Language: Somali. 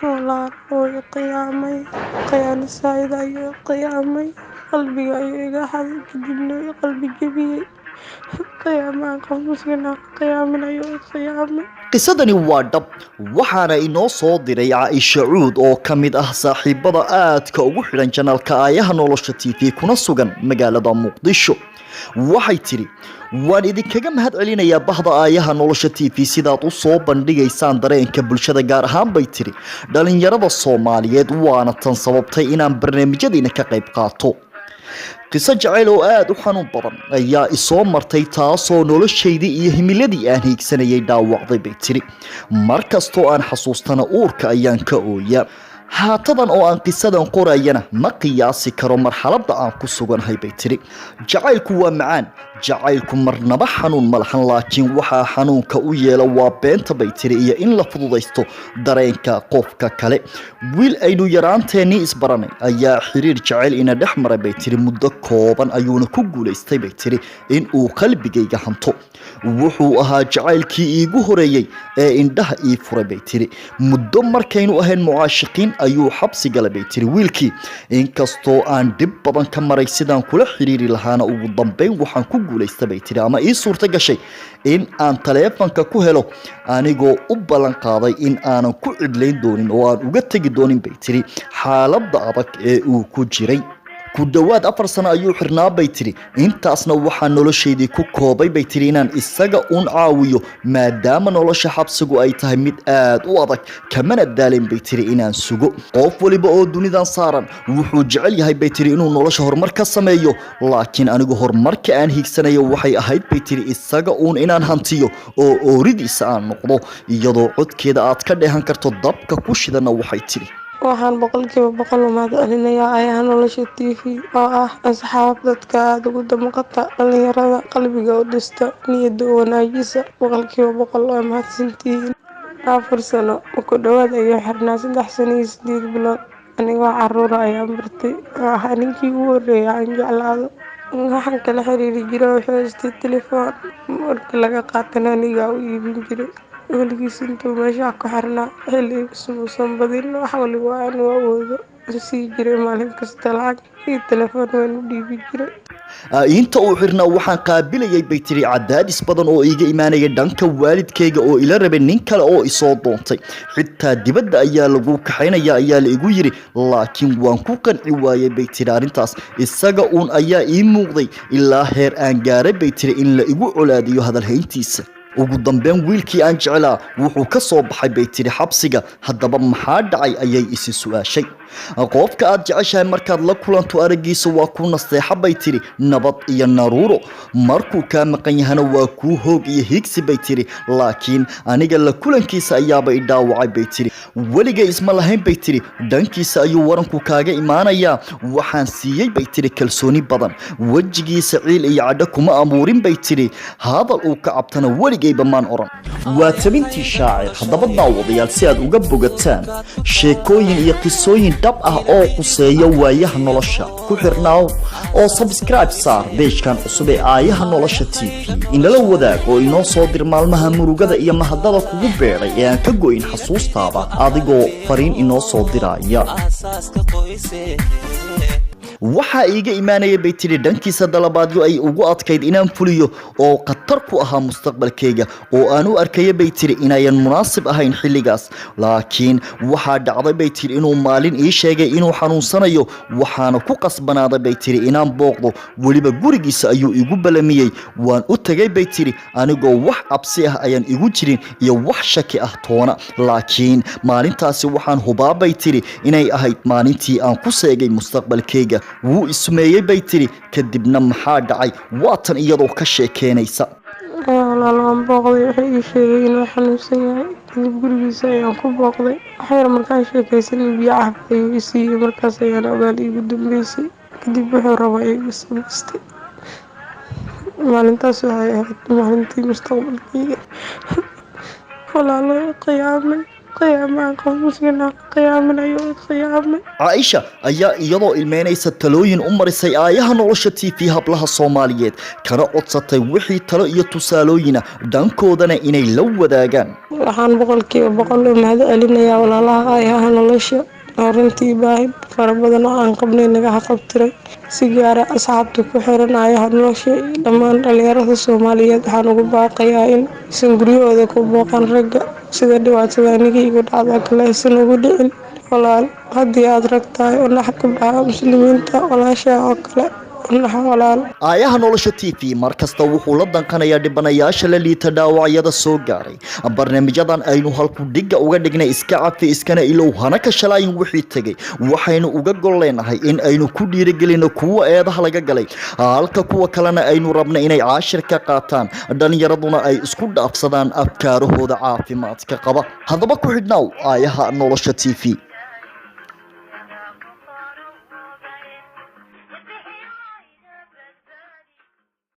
Walaal wuu i qiyaamay, khiyaano saaid ayuu i qiyaamay, qalbiga ayuu iga xaday, kadibna wuu i qalbi jabiyey. Qiyaamaha qof muslim ah qiyaamin ayuu i qiyaamay. Qisadani waa dhab, waxaana inoo soo diray Caaisha Cuud oo ka mid ah saaxiibada aadka ugu xidhan janalka Aayaha Nolosha TV kuna sugan magaalada Muqdisho. Waxay tidhi: waan idinkaga mahad celinayaa bahda Aayaha Nolosha TV sidaad u soo bandhigaysaan dareenka bulshada, gaar ahaan, bay tidhi, dhalinyarada Soomaaliyeed, waana tan sababtay inaan barnaamijyadiina ka qayb qaato. Qiso jacayl oo aada u xanuun badan ayaa isoo martay, taasoo noloshaydii iyo himiladii aan hiigsanayay dhaawacday, bay tidhi. Mar kastoo aan xasuustana uurka ayaan ka ooyaa. Haatadan oo aan qisadan qorayana ma qiyaasi karo marxaladda aan ku suganahay, bay tidhi. Jacaylku waa macaan, jacaylku marnaba xanuun ma lahan, laakiin waxaa xanuunka u yeela waa beenta, bay tidhi, iyo in la fududaysto dareenka qofka kale. Wiil aynu yaraanteennii isbaranay ayaa xiriir jacayl ina dhex maray, bay tidhi. Muddo kooban ayuuna ku guulaystay, bay tidhi, in uu qalbigayga hanto. Wuxuu ahaa jacaylkii iigu horeeyey ee indhaha ii furay, bay tidhi. Muddo markaynu ahayn mucaashiqiin ayuu xabsi galay, bay tiri, wiilkii. Inkastoo aan dhib badan ka maray sidaan kula xiriiri lahaana, ugu dambeyn waxaan ku guulaysta, bay tiri, ama ii suurto gashay in aan taleefanka ku helo, anigoo u ballan qaaday in aanan ku cidlayn doonin oo aan uga tegi doonin, bay tiri, xaaladda adag ee uu ku jiray. Ku dhowaad 4 sano ayuu xirnaa, bay tiri. Intaasna waxaa noloshaydii ku koobay, bay tiri, inaan isaga un caawiyo, maadaama nolosha xabsigu ay tahay mid aad u adag. Kamana daalin, bay tiri, inaan sugo. Qof waliba oo dunidan saaran wuxuu jecel yahay, bay tiri, inuu nolosha horumar ka sameeyo, laakiin anigu horumarka aan hiigsanayo waxay ahayd, bay tiri, isaga uun inaan hantiyo oo ooridiisa aan noqdo. Iyadoo codkeeda aad ka dheehan karto dabka ku shidanna, waxay tiri: Waxaan 100% u mahad celinayaa Aayaha Nolosha TV oo ah asxaab dadka aada ugu damqata dhalinyarada, qalbiga u dhista, niyadda u wanaajisa. 100% waa mahadsantihiin. 4 sano ku dhowaad ayuu xirnaa, 3 sano iyo 8 bilood. Anigoo caruura ayaan bartay. Oo ahaa ninkii ugu horreeyay aan jeclaado. Waxaan kala xiriiri jiray, wuxuu haystay telefoon, markii laga qaatana anigaa u iibin jiray. Weligiis intuu meesha ku xirnaa xilli muusan badin, wax waliba aan u awoodo sii jiray. Maalin kasta lacag iyo telefoon waan u dhiibi jiray. Inta uu xirnaa waxaan qaabilayay, bay tiri, cadaadis badan oo iiga imaanaya dhanka waalidkayga oo ila rabay nin kale oo isoo doontay. Xitaa dibadda ayaa lagu kaxaynaya ayaa la igu yiri, laakiin waan ku qanci waayay, bay tiri, arrintaas. Isaga uun ayaa ii muuqday, ilaa heer aan gaaray, bay tiri, in la igu colaadiyo hadalhayntiisa. Ugu dambeyn wiilkii aan jeclaa wuxuu ka soo baxay, bay tiri, xabsiga. Haddaba maxaa dhacay, ayay isi su-aashay. Qofka aad jeceshahay markaad la kulanto araggiisa waa ku nasteexa, bay tiri, nabad iyo naruuro. Markuu kaa maqan yahana waa kuu hoog iyo higsi, bay tiri. Laakiin aniga la kulankiisa ayaaba i dhaawacay, bay tiri. Weligay isma lahayn, bay tiri, dhankiisa ayuu waranku kaaga imaanayaa. Waxaan siiyey, bay tiri, kalsooni badan. Wejigiisa ciil iyo cadho kuma abuurin, bay tiri. Hadal uu ka cabtana weligayba maan oran. Waa tabintii Shaacir. Haddaba daawadayaal, si aad uga bogataan sheekooyin iyo qisooyin dhab ah oo quseeya waayaha nolosha, ku xirnaaw oo subscribe saar page-kan cusub ee Aayaha Nolosha TV. Inala wadaag oo inoo soo dir maalmaha murugada iyo mahadada kugu beedhay ee aan ka go'in xasuustaada, adigoo fariin inoo soo diraya. Waxaa iiga imaanaya, bay tiri, dhankiisa dalabaadyo ay ugu adkayd inaan fuliyo oo khatar ku ahaa mustaqbalkayga, oo aan u arkaya, bay tiri, inayan munaasib ahayn xilligaas. Laakiin waxaa dhacday, bay tiri, inuu maalin ii sheegay inuu xanuunsanayo. Waxaana ku qasbanaaday, bay tiri, inaan booqdo. Weliba gurigiisa ayuu igu balamiyey. Waan u tegay, bay tiri, anigoo wax cabsi ah ayaan igu jirin iyo wax shaki ah toona. Laakiin maalintaasi waxaan hubaa, bay tiri, inay ahayd maalintii aan ku seegay mustaqbalkayga. Wuu ismeeyey, bay tiri. Kadibna maxaa dhacay? Waatan iyadoo ka sheekeynaysa. Walaal, waan booqday. Wuxuu ii sheegay inuu xanuunsan yahay. Kadib gurigiisa ayaan ku booqday. Waxyar markaan sheekaysanay, biyo caafi ayuu i siiyey. Markaas ayaan ogaal iigu dambeysay. Kadib wuxuu rabaa igu samaystay. Maalintaas waxay ahayd maalintii mustaqbalkayga. Walaalo, qiyaamay. Qiyaamaha qof muslim ah qiyaaminayo qiyaamay. Caaisha ayaa iyadoo ilmeynaysa talooyin u marisay Aayaha Nolosha TV hablaha Soomaaliyeed, kana codsatay wixii talo iyo tusaalooyina dhankoodana inay la wadaagaan. Waxaan 100% u mahad celinayaa walaalaha Aayaha Nolosha oo runtii baahi fara badan oo aan qabnay naga haqabtiray. Si gaara asxaabta ku xiran Aayaha Nolosha iyo dhammaan dhalinyarada Soomaaliyeed waxaan ugu baaqayaa in aysan guryahooda ku booqan ragga, sida dhibaatada aniga igu dhacdo kale aysan ugu dhicin. Walaal, haddii aad rag tahay, u nax gabdhaha Muslimiinta walaasha oo kale, u nax walaal. Aayaha Nolosha TV mar kasta wuxuu la danqanayaa dhibanayaasha la liita dhaawacyada soo gaaray. Barnaamijyadan aynu halku dhigga uga dhignay "Iska Cafi, Iskana Ilow, Hana Ka Shalaayin Wixii Tegay" waxaynu uga gol leenahay in aynu ku dhiirigelino kuwa eedaha laga galay, halka kuwa kalena aynu rabno inay caashir ka qaataan, dhallinyaraduna ay isku dhaafsadaan afkaarahooda caafimaadka qaba. Haddaba ku xidhnaaw Aayaha Nolosha TV.